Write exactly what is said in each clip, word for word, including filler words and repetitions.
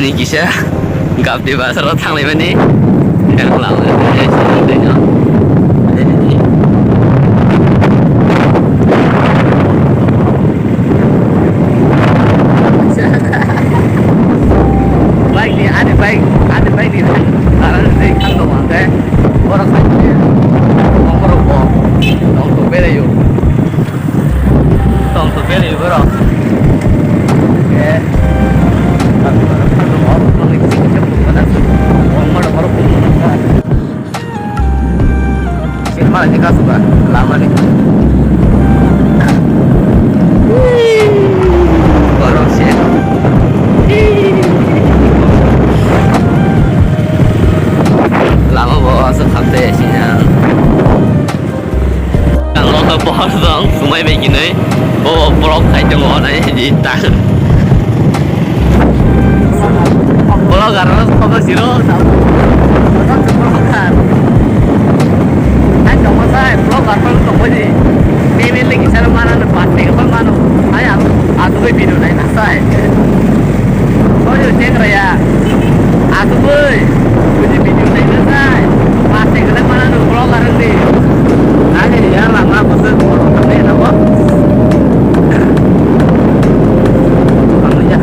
Ni kisa Gapdi bazar o thanglai mani. Yang lama ni, yang sini ni, no. Bike ni, ani bike, ani bike ni thang, arang ni thang dong ang khe. Oro khai ni, oro bo, tong tong belaio. Tong tong belaio borok. Eh. Oro bo ni kisa kisa bo kana. Oro bo ni kisa kisa bo kana. Sini mana sih kasu kan? Lama nih. Borok se. Lama bo aswk khamte sini ang. Ang loka pohor dong, sumai bai kinui. Bo borok khai tongo nai di ta. Vlogger no sobo siro, sabo. Vlogger. Hai, tongma sai, vlogger no tongma di. Payment lagi sana mana no, pas tega mana. Hai, aku, aku ke video nai na sai. Soyo cek raya. Aku boy. Ini video nai na sai. Pas tega mana no, vlogger ni. Ani ya lama bosan ko kami na ko. Kamu ya.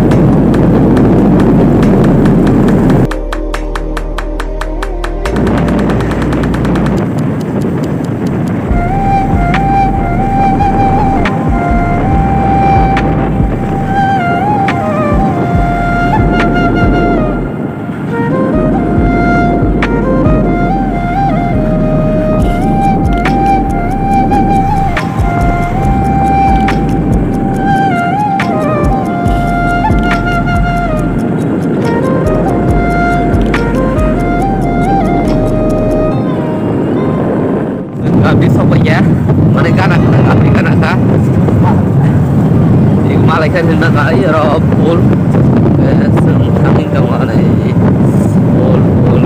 Gabri sokpaiya, mane gana khna, gabri gana kha. Malai kha hinna kha, aro phul. Eh, sung khaming tong anai. Phul, phul.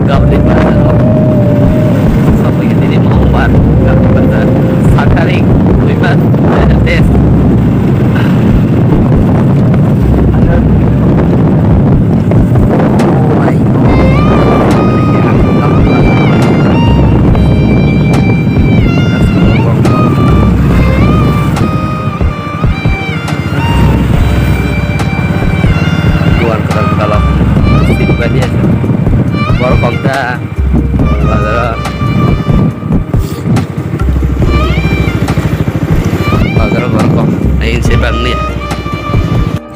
Gabri bazar o. Sokpaiya tini Mongbar, gabri bazar. Sat tarik, buibar, dui hajar teis. Duan kwtal kwtal o. Sini bai dia. Borok kok ta. Bazar o. Bazar o borok kok. Ain se bang ni.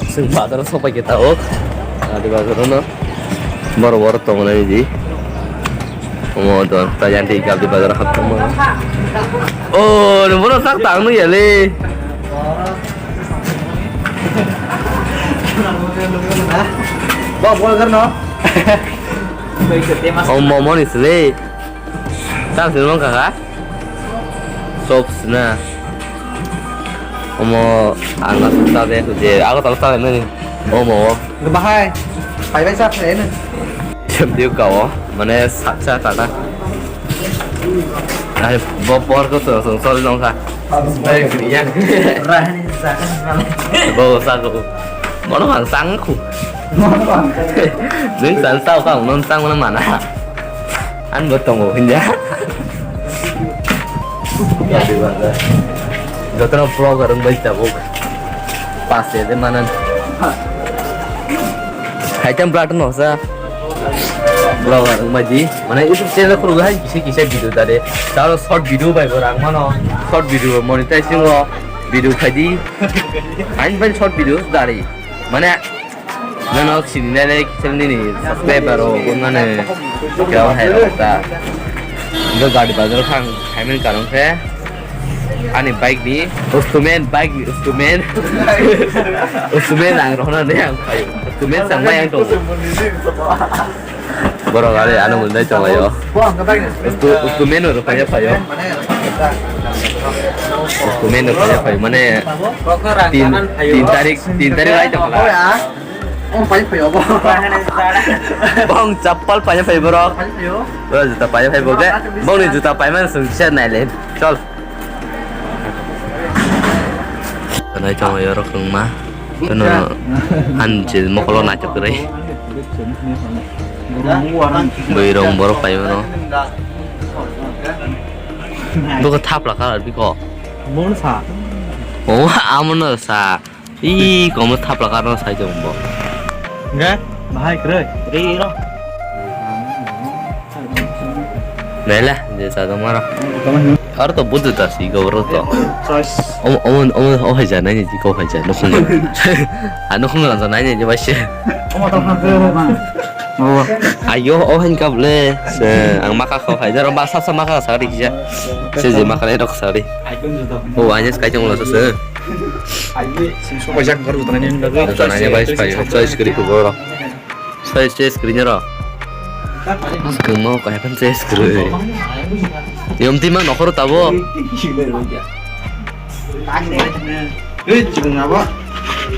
Chwng bazar o sopai khe tabuk. Adi bazar o no. Borok borok tongo nai di. Omo do ta yang di Gabdi bazar hap tongma. Oh, ni borok sak tang nung ya le. Bo bol kar no. Oh, momo ni sle. Tang sini mong kaka. Sop sina. Omo ang na ta de je ago talo ta de. Omo. Bahai. Pai bai sa phe ne. Sem diu ka o. Mane sa sa ta ta. Ai bo por ko to song sol long ka. Bai ya. Rahani sa kan. Bo sa ko. Mono bang sang ku. Mono bang. Nung san sao ka non sang mana mana. An bo tongo hinja. Jotono vlogger wngbai tabuk. Pas ya de manan. Haitam brat no sa. Vlogger wngbai di. Mane YouTube channel khuluk hai kisa kisa video dare. Taro short video bai bo rang mano. Short video monetizing o video khai di. Hain bai short video dare. Mane Nono sini nai nai kisa nini subscriber rok wngmani kau hai rok ta. Hingke gari bazar thang hai mani karon khe ani bike ni instrument, bike ni instrument. Instrument ang rohna ne ang phaio. Instrument sang mai ang tongo. Borok ari ano mundai tonglaio. Ustu, ustu menu rok kaya phaio. Ustu menu kaya phaio, mane tin, tin tarik, tin tarik lai tongla. Bong chappal paina phai borok. Boro juta paina phai bo ke. Bong ni juta paimani sung kisa naile. Chol. Nai tonglaio rok wngma. Tono han je mokolo naitok kwrwi. Bwrwi rok borok pai mano. Bwkha thapla kha biko. Mon sa. O, amono sa. Ih, komo thapla karno sai tong bo. Nge, bahai kwrwi. Ri ro. Nela, je sa tong maro. Aro to budu ta si go ro to. Choice. Omo, omo, omo, o hai ja nai ni ko hai ja no khung. A no khung ran ja nai ni je ba se. Omo to khang kwrwi ba. Ayo, o hai ka ble. Se, ang maka kho hai ja ro ba sa sa maka sa ri kisa. Se je maka le rok sa ri. O, anes kai tong lo se. Sobaijak wngkha rw tanai nini bagwi. Tanai bai sai choice kwrwi kuboro. Choice, choice kwrwi nero. Kwma kaya kan choice kwrwi. Yom tima nokhoro tabo.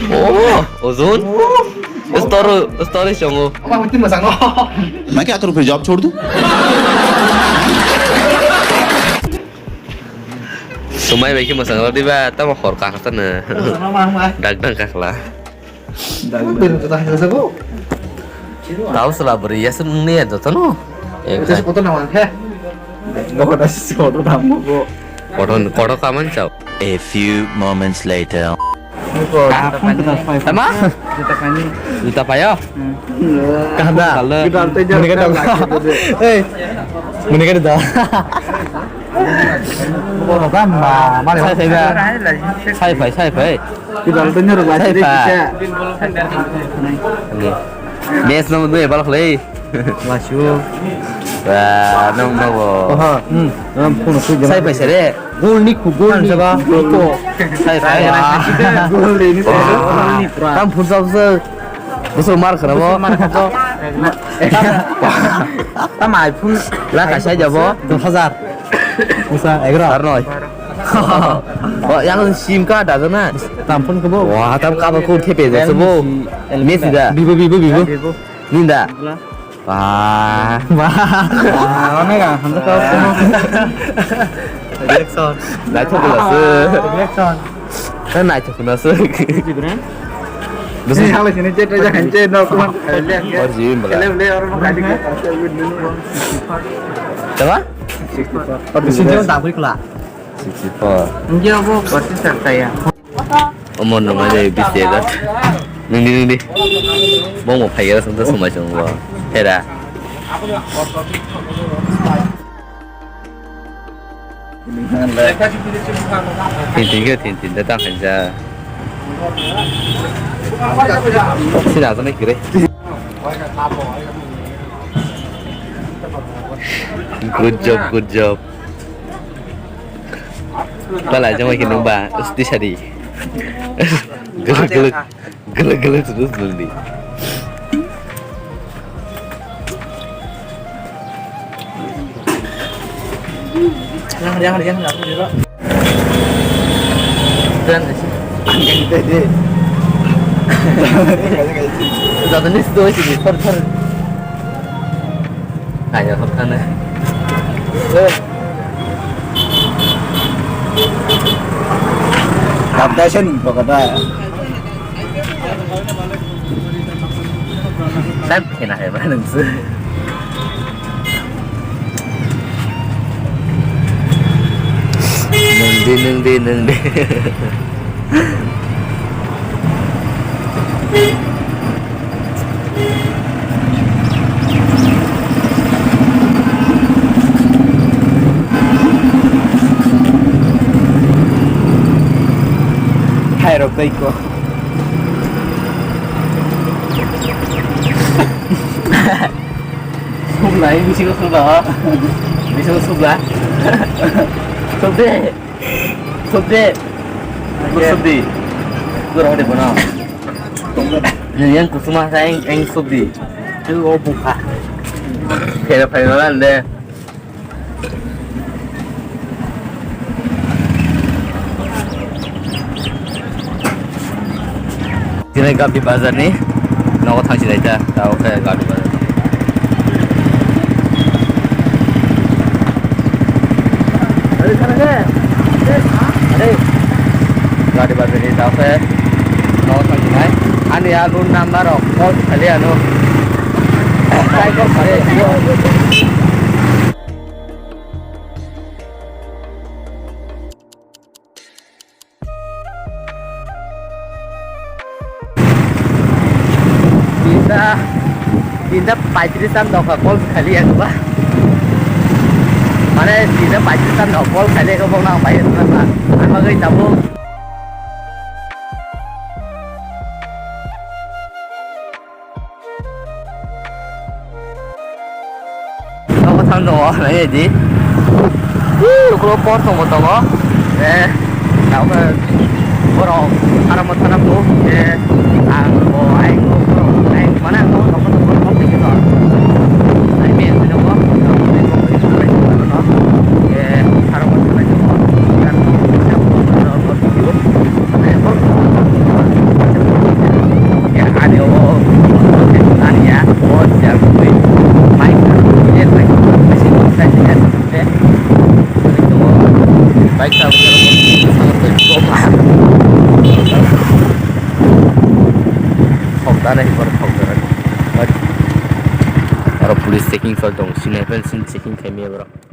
Oh, ozon. Story, story chongo. मैं क्या करूँ फिर, जॉब छोड़ दूँ? Sumai bai khe mwsang rw diba, tamo hor kakhla tano. Dak dang kakhla. Dak dang. Tao sala bwrwi ya sung ne joto no. Kotor na wan khe. Kotor, kotor kaman chao. A few moments later. Tama? Juta payo? Kaham da? Muni ka da. Ei, muni ka da. Sai phai ba. Sai phai, sai phai. Sai phai. Match no nui balok le. Lasu. Ba, nong nogo. Oho. Hmm. Sai phai sere. Gol ni ku gol ni. Sai phai. Gol ni. Tam phun sa sa. Busur mar khana bo. Tam iPhone. La ka sai jabo. Dos hajar. Usa, egra. Ar noi. O, yang sim ka da na. Tam phun ko bo. Wa, tam ka ba ko thepe da se bo. Messi da. Vivo, Vivo, Vivo. Ninda. Wah. Wah. Wah, mana ya? Hantu kau semua. Reaction. Naithok gula se. Reaction. Kan naithok gula se. Ini brand? Ini hal sini cek aja kan cek no kuman. Or jim bela. Hello le orang mau kaji ke. Coba? Sini tak beri kula. Sixty four. Ini apa? Pasti serta ya. Omo nungmai jai bisi egat. Nungdi, nungdi. Bongmo phaiya songta somai songbo. Hera. Tin tin ke tin tin da tang khaija. Sina jani kire. Good job, good job. Bala jama kini ba, usti sadi. Guluk guluk, guluk guluk terus dulu di. Jangan, jangan, jangan, jangan. Jangan sih. Jangan sih. Jangan sih. Sorry, sorry. Kaya kok sana. Kapta sen pokoknya. Sab kena hai ba nungsu. Nungdi, nungdi, nungdi. Hai rok tei ko. Sublai, bisingo subla. Bisingo subla. Subde. Subde. Subdi. Guru hade bono. Yang kusuma sa yang, yang subdi. Itu oh buka. Kaya payah de. Tini Gabdi bazar ni nogo thangsi lai ta, tao khe Gabdi bazar. Gabdi bazar ni tao khe nogo thangsi lai. Ani ya room number rok call khali ano. Tinta, tinta paitris an doka call khali ya ba. Mane tinta paitris an doka call khali ya ba nang bai ba. Ang bagwi tabuk. Nogo thang tongo, nai di. Woo, ukhulok por tongo tongo. Eh, tamo borok aro mo thana ko. Eh, ang bo ai ko borok ai mana ko ko ko ko ko ko. Ai men ko ko. Eh, aro mo thana ko. Aro police checking choli tongo, sini hapheno chini checking khaimaya borok.